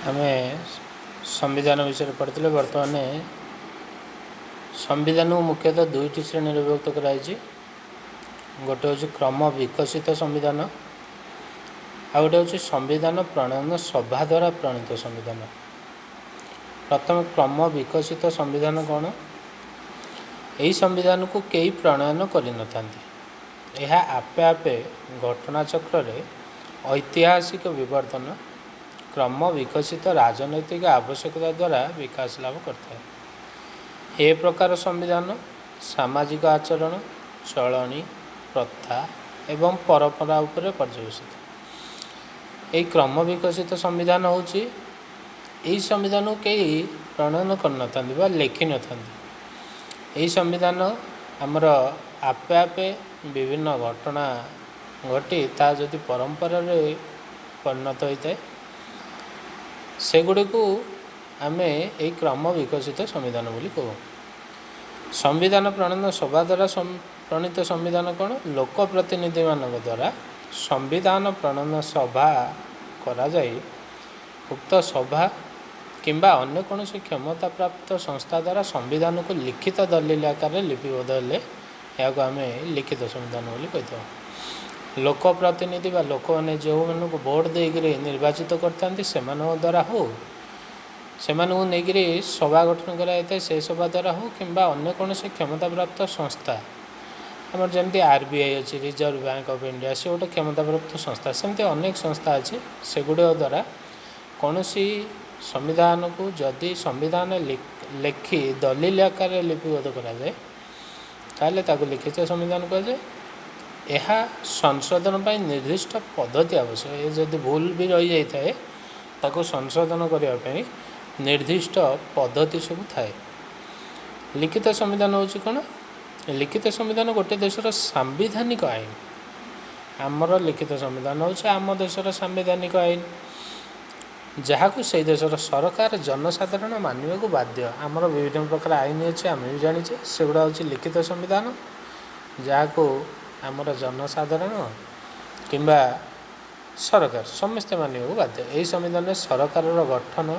ଆମେ ସମ୍ବିଧାନ ବିଷୟରେ ପଢ଼ିଥିଲେ। ବର୍ତ୍ତମାନ ସମ୍ବିଧାନକୁ ମୁଖ୍ୟତଃ ଦୁଇଟି ଶ୍ରେଣୀରେ ବିଭକ୍ତ କରାଯାଇଛି। ଗୋଟେ ହେଉଛି କ୍ରମ ବିକଶିତ ସମ୍ବିଧାନ, ଆଉ ଗୋଟେ ହେଉଛି ସମ୍ବିଧାନ ପ୍ରଣୟନ ସଭା ଦ୍ୱାରା ପ୍ରଣୀତ ସମ୍ବିଧାନ। ପ୍ରଥମେ କ୍ରମ ବିକଶିତ ସମ୍ବିଧାନ କ'ଣ? ଏହି ସମ୍ବିଧାନକୁ କେହି ପ୍ରଣୟନ କରିନଥାନ୍ତି। ଏହା ଆପେ ଆପେ ଘଟଣାଚକ୍ରରେ ଐତିହାସିକ ବିବର୍ତ୍ତନ, କ୍ରମ ବିକଶିତ ରାଜନୈତିକ ଆବଶ୍ୟକତା ଦ୍ୱାରା ବିକାଶ ଲାଭ କରିଥାଏ। ଏ ପ୍ରକାର ସମ୍ବିଧାନ ସାମାଜିକ ଆଚରଣ, ଚଳଣି, ପ୍ରଥା ଏବଂ ପରମ୍ପରା ଉପରେ ପର୍ଯ୍ୟବସିତ। ଏହି କ୍ରମ ବିକଶିତ ସମ୍ବିଧାନ ହେଉଛି, ଏହି ସମ୍ବିଧାନକୁ କେହି ପ୍ରଣୟନ କରିନଥାନ୍ତି ବା ଲେଖିନଥାନ୍ତି। ଏହି ସମ୍ବିଧାନ ଆମର ଆପେ ଆପେ ବିଭିନ୍ନ ଘଟଣା ଘଟି ତାହା ଯଦି ପରମ୍ପରାରେ ପରିଣତ ହୋଇଥାଏ, ସେଗୁଡ଼ିକୁ ଆମେ ଏହି କ୍ରମ ବିକଶିତ ସମ୍ବିଧାନ ବୋଲି କହୁ। ସମ୍ବିଧାନ ପ୍ରଣୟନ ସଭା ଦ୍ୱାରା ପ୍ରଣୀତ ସମ୍ବିଧାନ କ'ଣ? ଲୋକ ପ୍ରତିନିଧିମାନଙ୍କ ଦ୍ୱାରା ସମ୍ବିଧାନ ପ୍ରଣୟନ ସଭା କରାଯାଇ ଉକ୍ତ ସଭା କିମ୍ବା ଅନ୍ୟ କୌଣସି କ୍ଷମତାପ୍ରାପ୍ତ ସଂସ୍ଥା ଦ୍ୱାରା ସମ୍ବିଧାନକୁ ଲିଖିତ ଦଲିଲ ଆକାରରେ ଲିପିବଦ୍ଧ ହେଲେ ଏହାକୁ ଆମେ ଲିଖିତ ସମ୍ବିଧାନ ବୋଲି କହିଥାଉ। ଲୋକ ପ୍ରତିନିଧି ବା ଲୋକମାନେ ଯେଉଁମାନଙ୍କୁ ଭୋଟ ଦେଇକରି ନିର୍ବାଚିତ କରିଥାନ୍ତି, ସେମାନଙ୍କ ଦ୍ୱାରା ହେଉ, ସେମାନଙ୍କୁ ନେଇକରି ସଭା ଗଠନ କରାଯାଇଥାଏ, ସେ ସଭା ଦ୍ୱାରା ହେଉ, କିମ୍ବା ଅନ୍ୟ କୌଣସି କ୍ଷମତାପ୍ରାପ୍ତ ସଂସ୍ଥା, ଆମର ଯେମିତି RBI ଅଛି, ରିଜର୍ଭ ବ୍ୟାଙ୍କ ଅଫ୍ ଇଣ୍ଡିଆ, ସେ ଗୋଟେ କ୍ଷମତାପ୍ରାପ୍ତ ସଂସ୍ଥା, ସେମିତି ଅନେକ ସଂସ୍ଥା ଅଛି, ସେଗୁଡ଼ିକ ଦ୍ୱାରା କୌଣସି ସମ୍ବିଧାନକୁ ଯଦି ସମ୍ବିଧାନ ଲେଖି ଦଲିଲ ଆକାରରେ ଲିପିବଦ୍ଧ କରାଯାଏ, ତାହେଲେ ତାକୁ ଲିଖିତ ସମ୍ବିଧାନ କୁହାଯାଏ। ଏହା ସଂଶୋଧନ ପାଇଁ ନିର୍ଦ୍ଦିଷ୍ଟ ପଦ୍ଧତି ଆବଶ୍ୟକ। ଏ ଯଦି ଭୁଲ ବି ରହିଯାଇଥାଏ, ତାକୁ ସଂଶୋଧନ କରିବା ପାଇଁ ନିର୍ଦ୍ଦିଷ୍ଟ ପଦ୍ଧତି ସବୁ ଥାଏ। ଲିଖିତ ସମ୍ବିଧାନ ହେଉଛି କ'ଣ? ଲିଖିତ ସମ୍ବିଧାନ ଗୋଟିଏ ଦେଶର ସାମ୍ବିଧାନିକ ଆଇନ। ଆମର ଲିଖିତ ସମ୍ବିଧାନ ହେଉଛି ଆମ ଦେଶର ସାମ୍ବିଧାନିକ ଆଇନ, ଯାହାକୁ ସେଇ ଦେଶର ସରକାର, ଜନସାଧାରଣ ମାନିବାକୁ ବାଧ୍ୟ। ଆମର ବିଭିନ୍ନ ପ୍ରକାର ଆଇନ ଅଛି, ଆମେ ବି ଜାଣିଛେ। ସେଗୁଡ଼ା ହେଉଛି ଲିଖିତ ସମ୍ବିଧାନ, ଯାହାକୁ ଆମର ଜନସାଧାରଣ କିମ୍ବା ସରକାର ସମସ୍ତେ ମାନିବାକୁ ବାଧ୍ୟ। ଏହି ସମ୍ବିଧାନରେ ସରକାରର ଗଠନ,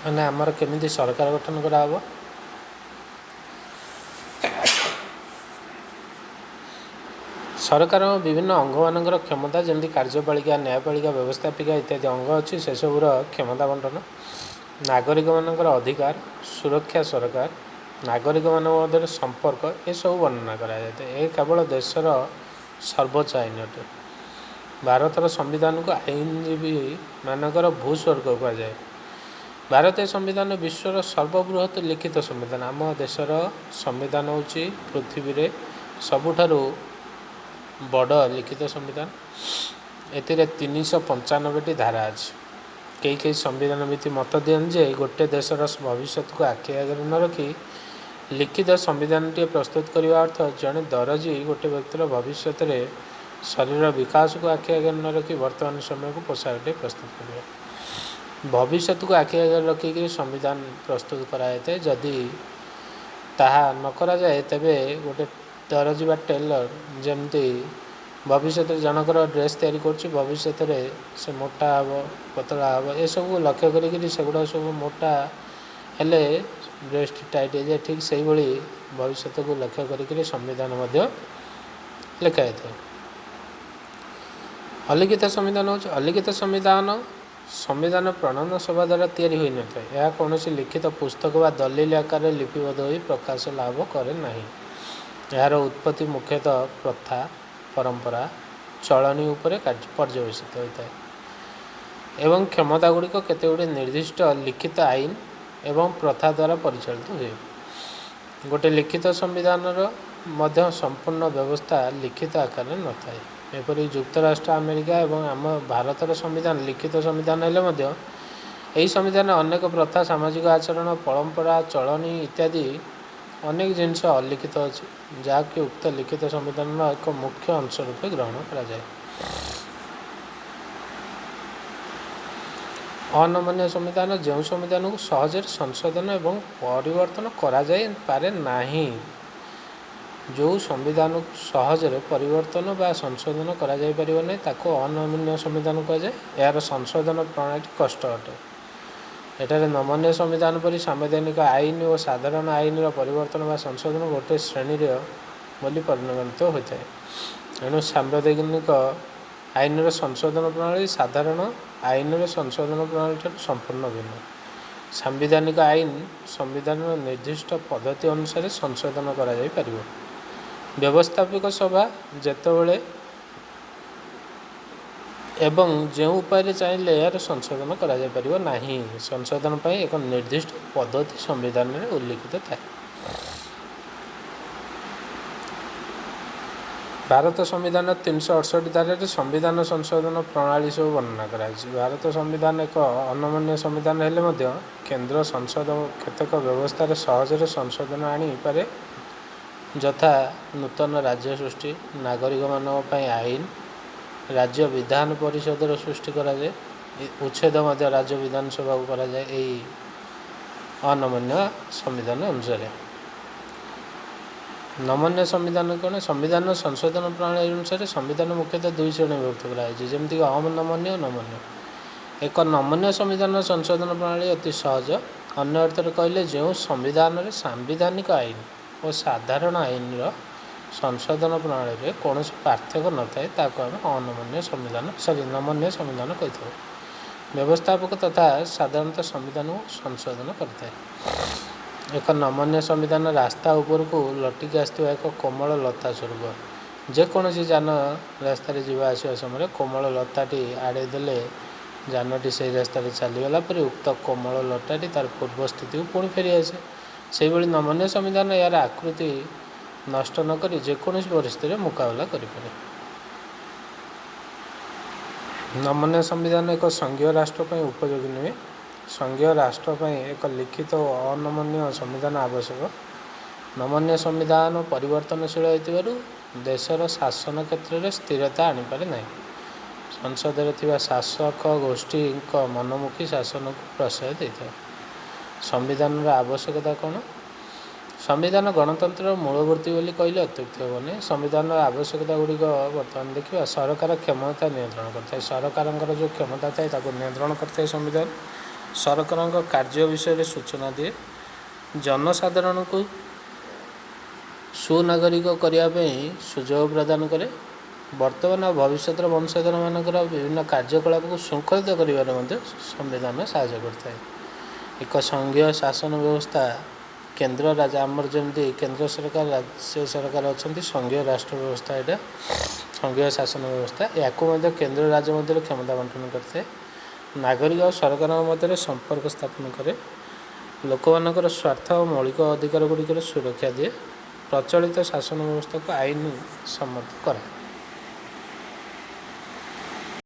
ମାନେ ଆମର କେମିତି ସରକାର ଗଠନ କରାହେବ, ସରକାରଙ୍କ ବିଭିନ୍ନ ଅଙ୍ଗମାନଙ୍କର କ୍ଷମତା, ଯେମିତି କାର୍ଯ୍ୟପାଳିକା, ନ୍ୟାୟପାଳିକା, ବ୍ୟବସ୍ଥାପିକା ଇତ୍ୟାଦି ଅଙ୍ଗ ଅଛି, ସେସବୁର କ୍ଷମତା ବଣ୍ଟନ, ନାଗରିକମାନଙ୍କର ଅଧିକାର, ସୁରକ୍ଷା, ସରକାର ନାଗରିକମାନଙ୍କ ମଧ୍ୟରେ ସମ୍ପର୍କ, ଏସବୁ ବର୍ଣ୍ଣନା କରାଯାଇଥାଏ। ଏ କେବଳ ଦେଶର ସର୍ବୋଚ୍ଚ ଆଇନ ଅଟେ। ଭାରତର ସମ୍ବିଧାନକୁ ଆଇନଜୀବୀମାନଙ୍କର ଭୂସ୍ୱର୍ଗ କୁହାଯାଏ। ଭାରତୀୟ ସମ୍ବିଧାନ ବିଶ୍ୱର ସର୍ବବୃହତ ଲିଖିତ ସମ୍ବିଧାନ। ଆମ ଦେଶର ସମ୍ବିଧାନ ହେଉଛି ପୃଥିବୀରେ ସବୁଠାରୁ ବଡ଼ ଲିଖିତ ସମ୍ବିଧାନ। ଏଥିରେ 395ଟି ଧାରା ଅଛି। କେହି କେହି ସମ୍ବିଧାନ ଭିତ୍ତି ମତ ଦିଅନ୍ତି ଯେ ଗୋଟେ ଦେଶର ଭବିଷ୍ୟତକୁ ଆଖି ଆଗରେ ନ ରଖି ଲିଖିତ ସମ୍ବିଧାନଟିଏ ପ୍ରସ୍ତୁତ କରିବା ଅର୍ଥ ଜଣେ ଦରଜି ଗୋଟେ ବ୍ୟକ୍ତିର ଭବିଷ୍ୟତରେ ଶରୀର ବିକାଶକୁ ଆଖି ଆଗରେ ନ ରଖି ବର୍ତ୍ତମାନ ସମୟକୁ ପୋଷାକଟିଏ ପ୍ରସ୍ତୁତ କରିବା। ଭବିଷ୍ୟତକୁ ଆଖି ଆଗରେ ରଖିକିରି ସମ୍ବିଧାନ ପ୍ରସ୍ତୁତ କରାଯାଇଥାଏ। ଯଦି ତାହା ନ କରାଯାଏ, ତେବେ ଗୋଟେ ଦରଜି ବା ଟେଲର ଯେମିତି ଭବିଷ୍ୟତରେ ଜଣଙ୍କର ଡ୍ରେସ୍ ତିଆରି କରୁଛି, ଭବିଷ୍ୟତରେ ସେ ମୋଟା ହେବ, ପତଳା ହେବ, ଏସବୁ ଲକ୍ଷ୍ୟ କରିକିରି ସେଗୁଡ଼ାକ ସବୁ ମୋଟା ହେଲେ ଡ୍ରେସ୍ଟି ଟାଇଟ୍ ହେଇଯାଏ, ଠିକ୍ ସେଇଭଳି ଭବିଷ୍ୟତକୁ ଲକ୍ଷ୍ୟ କରିକିରି ସମ୍ବିଧାନ ମଧ୍ୟ ଲେଖା ଯାଇଥାଏ। ଅଲିଖିତ ସମ୍ବିଧାନ ହେଉଛି, ଅଲିଖିତ ସମ୍ବିଧାନ ସମ୍ବିଧାନ ପ୍ରଣୟନ ସଭା ଦ୍ୱାରା ତିଆରି ହୋଇନଥାଏ। ଏହା କୌଣସି ଲିଖିତ ପୁସ୍ତକ ବା ଦଲିଲ ଆକାରରେ ଲିପିବଦ୍ଧ ହୋଇ ପ୍ରକାଶ ଲାଭ କରେ ନାହିଁ। ଏହାର ଉତ୍ପତ୍ତି ମୁଖ୍ୟତଃ ପ୍ରଥା, ପରମ୍ପରା, ଚଳଣି ଉପରେ କାର୍ଯ୍ୟ ପର୍ଯ୍ୟବସିତ ହୋଇଥାଏ ଏବଂ କ୍ଷମତା ଗୁଡ଼ିକ କେତେଗୁଡ଼ିଏ ନିର୍ଦ୍ଦିଷ୍ଟ ଲିଖିତ ଆଇନ ଏବଂ ପ୍ରଥା ଦ୍ୱାରା ପରିଚାଳିତ ହୁଏ। ଗୋଟେ ଲିଖିତ ସମ୍ବିଧାନର ମଧ୍ୟ ସମ୍ପୂର୍ଣ୍ଣ ବ୍ୟବସ୍ଥା ଲିଖିତ ଆକାରରେ ନଥାଏ। ଏପରି ଯୁକ୍ତରାଷ୍ଟ୍ର ଆମେରିକା ଏବଂ ଆମ ଭାରତର ସମ୍ବିଧାନ ଲିଖିତ ସମ୍ବିଧାନ ହେଲେ ମଧ୍ୟ ଏହି ସମ୍ବିଧାନରେ ଅନେକ ପ୍ରଥା, ସାମାଜିକ ଆଚରଣ, ପରମ୍ପରା, ଚଳଣି ଇତ୍ୟାଦି ଅନେକ ଜିନିଷ ଅଲିଖିତ ଅଛି, ଯାହାକି ଉକ୍ତ ଲିଖିତ ସମ୍ବିଧାନର ଏକ ମୁଖ୍ୟ ଅଂଶ ରୂପେ ଗ୍ରହଣ କରାଯାଏ। ଅନମନୀୟ ସମ୍ବିଧାନ, ଯେଉଁ ସମ୍ବିଧାନକୁ ସହଜରେ ସଂଶୋଧନ ଏବଂ ପରିବର୍ତ୍ତନ କରାଯାଇପାରେ ନାହିଁ, ଯେଉଁ ସମ୍ବିଧାନକୁ ସହଜରେ ପରିବର୍ତ୍ତନ ବା ସଂଶୋଧନ କରାଯାଇପାରିବ ନାହିଁ, ତାକୁ ଅନମନୀୟ ସମ୍ବିଧାନ କୁହାଯାଏ। ଏହାର ସଂଶୋଧନ ପ୍ରଣାଳୀ କଷ୍ଟ ଅଟେ। ଏଠାରେ ନମନୀୟ ସମ୍ବିଧାନ ପରି ସାମ୍ବିଧାନିକ ଆଇନ ଓ ସାଧାରଣ ଆଇନର ପରିବର୍ତ୍ତନ ବା ସଂଶୋଧନ ଗୋଟିଏ ଶ୍ରେଣୀର ବୋଲି ପରିଗଣିତ ହୋଇଥାଏ। ଏଣୁ ସାମ୍ବିଧାନିକ ଆଇନର ସଂଶୋଧନ ପ୍ରଣାଳୀ ସାଧାରଣ ଆଇନର ସଂଶୋଧନ ପ୍ରଣାଳୀଠାରୁ ସମ୍ପୂର୍ଣ୍ଣ ଭିନ୍ନ। ସାମ୍ବିଧାନିକ ଆଇନ ସମ୍ବିଧାନର ନିର୍ଦ୍ଦିଷ୍ଟ ପଦ୍ଧତି ଅନୁସାରେ ସଂଶୋଧନ କରାଯାଇପାରିବ। ବ୍ୟବସ୍ଥାପିକା ସଭା ଯେତେବେଳେ ଏବଂ ଯେଉଁ ଉପାୟରେ ଚାହିଁଲେ ଏହାର ସଂଶୋଧନ କରାଯାଇପାରିବ ନାହିଁ। ସଂଶୋଧନ ପାଇଁ ଏକ ନିର୍ଦ୍ଦିଷ୍ଟ ପଦ୍ଧତି ସମ୍ବିଧାନରେ ଉଲ୍ଲିଖିତ ଥାଏ। ଭାରତ ସମ୍ବିଧାନ 368 ଧାରାରେ ସମ୍ବିଧାନ ସଂଶୋଧନ ପ୍ରଣାଳୀ ସବୁ ବର୍ଣ୍ଣନା କରାଯାଇଛି। ଭାରତ ସମ୍ବିଧାନ ଏକ ଅନମନୀୟ ସମ୍ବିଧାନ ହେଲେ ମଧ୍ୟ କେନ୍ଦ୍ର ସଂସଦ କେତେକ ବ୍ୟବସ୍ଥାରେ ସହଜରେ ସଂଶୋଧନ ଆଣିପାରେ, ଯଥା ନୂତନ ରାଜ୍ୟ ସୃଷ୍ଟି, ନାଗରିକମାନଙ୍କ ପାଇଁ ଆଇନ, ରାଜ୍ୟ ବିଧାନ ପରିଷଦର ସୃଷ୍ଟି କରାଯାଏ, ଉଚ୍ଛେଦ ମଧ୍ୟ ରାଜ୍ୟ ବିଧାନସଭାକୁ କରାଯାଏ ଏହି ଅନମନୀୟ ସମ୍ବିଧାନ ଅନୁସାରେ। ନମନୀୟ ସମ୍ବିଧାନ କ'ଣ? ସମ୍ବିଧାନ ସଂଶୋଧନ ପ୍ରଣାଳୀ ଅନୁସାରେ ସମ୍ବିଧାନ ମୁଖ୍ୟତଃ ଦୁଇ ଶ୍ରେଣୀ ବିଭକ୍ତ କରାଯାଇଛି, ଯେମିତିକି ଅନମନୀୟ, ନମନୀୟ। ଏକ ନମନୀୟ ସମ୍ବିଧାନ ସଂଶୋଧନ ପ୍ରଣାଳୀ ଅତି ସହଜ। ଅନ୍ୟ ଅର୍ଥରେ କହିଲେ, ଯେଉଁ ସମ୍ବିଧାନରେ ସାମ୍ବିଧାନିକ ଆଇନ ଓ ସାଧାରଣ ଆଇନର ସଂଶୋଧନ ପ୍ରଣାଳୀରେ କୌଣସି ପାର୍ଥକ୍ୟ ନଥାଏ, ତାକୁ ଆମେ ଅନମନୀୟ ସମ୍ବିଧାନ, ସରି, ନମନୀୟ ସମ୍ବିଧାନ କହିଥାଉ। ବ୍ୟବସ୍ଥାପକ ତଥା ସାଧାରଣତଃ ସମ୍ବିଧାନକୁ ସଂଶୋଧନ କରିଥାଏ। ଏକ ନମନୀୟ ସମ୍ବିଧାନ ରାସ୍ତା ଉପରକୁ ଲଟିକି ଆସିଥିବା ଏକ କୋମଳ ଲତା ସ୍ୱରୂପ। ଯେକୌଣସି ଯାନ ରାସ୍ତାରେ ଯିବା ଆସିବା ସମୟରେ କୋମଳ ଲତାଟି ଆଡ଼େଇ ଦେଲେ ଯାନଟି ସେହି ରାସ୍ତାରେ ଚାଲିଗଲା ପରେ ଉକ୍ତ କୋମଳ ଲତାଟି ତା'ର ପୂର୍ବ ସ୍ଥିତିକୁ ପୁଣି ଫେରିଆସେ। ସେହିଭଳି ନମନୀୟ ସମ୍ବିଧାନ ଏହାର ଆକୃତି ନଷ୍ଟ ନକରି ଯେକୌଣସି ପରିସ୍ଥିତିରେ ମୁକାବିଲା କରିପାରେ। ନମନୀୟ ସମ୍ବିଧାନ ଏକ ସଂଘୀୟ ରାଷ୍ଟ୍ର ପାଇଁ ଉପଯୋଗୀ ନୁହେଁ। ସଂଘୀୟ ରାଷ୍ଟ୍ର ପାଇଁ ଏକ ଲିଖିତ ଓ ଅନମନୀୟ ସମ୍ବିଧାନ ଆବଶ୍ୟକ। ନମନୀୟ ସମ୍ବିଧାନ ପରିବର୍ତ୍ତନଶୀଳ ହୋଇଥିବାରୁ ଦେଶର ଶାସନ କ୍ଷେତ୍ରରେ ସ୍ଥିରତା ଆଣିପାରେ ନାହିଁ। ସଂସଦରେ ଥିବା ଶାସକ ଗୋଷ୍ଠୀଙ୍କ ମନମୁଖୀ ଶାସନକୁ ପ୍ରଶ୍ରୟ ଦେଇଥାଏ। ସମ୍ବିଧାନର ଆବଶ୍ୟକତା କ'ଣ? ସମ୍ବିଧାନ ଗଣତନ୍ତ୍ରର ମୂଳବୃତ୍ତି ବୋଲି କହିଲେ ଅତ୍ୟୁକ୍ତି ହେବନି। ସମ୍ବିଧାନର ଆବଶ୍ୟକତା ଗୁଡ଼ିକ ବର୍ତ୍ତମାନ ଦେଖିବା। ସରକାର କ୍ଷମତା ନିୟନ୍ତ୍ରଣ କରିଥାଏ। ସରକାରଙ୍କର ଯେଉଁ କ୍ଷମତା ଥାଏ, ତାକୁ ନିୟନ୍ତ୍ରଣ କରିଥାଏ ସମ୍ବିଧାନ। ସରକାରଙ୍କ କାର୍ଯ୍ୟ ବିଷୟରେ ସୂଚନା ଦିଏ। ଜନସାଧାରଣଙ୍କୁ ସୁନାଗରିକ କରିବା ପାଇଁ ସୁଯୋଗ ପ୍ରଦାନ କରେ। ବର୍ତ୍ତମାନ ଆଉ ଭବିଷ୍ୟତର ବଂଶଧରମାନଙ୍କର ବିଭିନ୍ନ କାର୍ଯ୍ୟକଳାପକୁ ଶୃଙ୍ଖଳିତ କରିବାରେ ମଧ୍ୟ ସମ୍ବିଧାନ ସାହାଯ୍ୟ କରିଥାଏ। ଏକ ସଂଘୀୟ ଶାସନ ବ୍ୟବସ୍ଥା, କେନ୍ଦ୍ର ରାଜ୍ୟ, ଆମର ଯେମିତି କେନ୍ଦ୍ର ସରକାର, ରାଜ୍ୟ ସରକାର ଅଛନ୍ତି, ସଂଘୀୟ ରାଷ୍ଟ୍ର ବ୍ୟବସ୍ଥା ଏଇଟା ସଂଘୀୟ ଶାସନ ବ୍ୟବସ୍ଥା। ଏହାକୁ ମଧ୍ୟ କେନ୍ଦ୍ର ରାଜ୍ୟ ମଧ୍ୟରେ କ୍ଷମତା ବଣ୍ଟନ କରିଥାଏ। ନାଗରିକ ଆଉ ସରକାରଙ୍କ ମଧ୍ୟରେ ସମ୍ପର୍କ ସ୍ଥାପନ କରେ। ଲୋକମାନଙ୍କର ସ୍ୱାର୍ଥ ଓ ମୌଳିକ ଅଧିକାର ଗୁଡ଼ିକର ସୁରକ୍ଷା ଦିଏ। ପ୍ରଚଳିତ ଶାସନ ବ୍ୟବସ୍ଥାକୁ ଆଇନ ସମ୍ମତ କରେ।